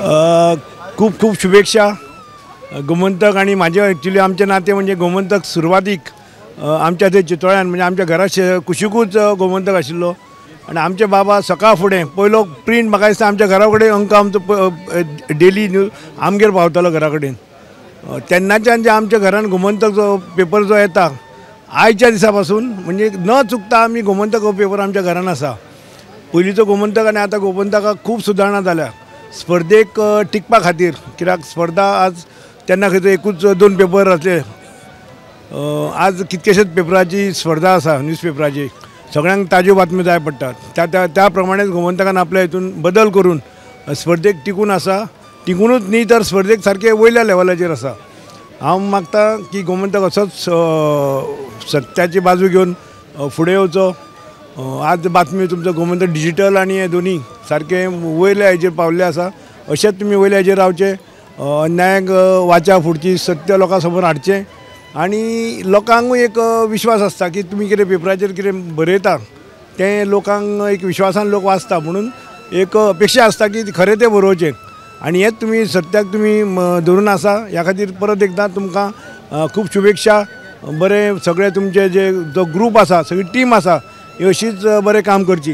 खूब खूब शुभेच्छा गोमंतक. आनी म्हाजें एक्चुली आमचें नातें म्हणजे गोमंतक सुरवातीक आमच्या थंय चितोळ्यान म्हणजे आमच्या घरा कुशिकूच गोमंतक आशिल्लो आनी आमचे बाबा सकाळ फुडें पयलो प्रिंट म्हाका दिसता आमच्या घरा कडेन अंक आमचो डेली न्यूज आमगेर पावतालो घरा कडेन. तेन्नाच्यान जे आमच्या घरान गोमंतक जो पेपर जो येता आयच्या दिसा पासून म्हणजे न चुकता आमी गोमंतक हो पेपर आमच्या घरान आसा. पयलींचो गोमंतक आनी आतां गोमंतकाक खूब सुदारणा जाल्या स्पर्धेक टिकपा खातीर, कित्याक स्पर्धा आज तेन्ना खंय एकूच दोन पेपर आसले, आज कितकेशेच पेपराची स्पर्धा आसा न्यूज पेपराची, सगळ्यांक ताज्यो बातम्यो जाय पडटात. त्या त्या त्या प्रमाणेच गोमंतकान आपल्या हितून बदल करून स्पर्धेक टिकून आसा, टिकूनच न्ही तर स्पर्धेक सारकें वयल्या लेवलाचेर आसा. हांव मागता की गोमंतक असोच सत्याची बाजू घेवन फुडें येवचो. आज बातमी तुमचो गोमंतक डिजिटल आनी हे दोनी सारकें वयल्या हेजेर पावल्ले आसा, अशेंच तुमी वयल्या हेजेर रावचें, अन्यायाक वाचा फुडची सत्य लोकां समोर हाडचें आनी लोकांकूय एक विश्वास आसता की तुमी कितें पेपराचेर कितें बरयता तें लोकांक एक विश्वासान लोक वाचता, म्हणून एक अपेक्षा आसता की खरें तें बरोवचें आनी हेंच तुमी सत्याक तुमी धरून आसा. ह्या खातीर परत एकदां तुमकां खूब शुभेच्छा. बरें सगळे तुमचे जे जो ग्रूप आसा सगळी टीम आसा ही अशीच बरें काम करची.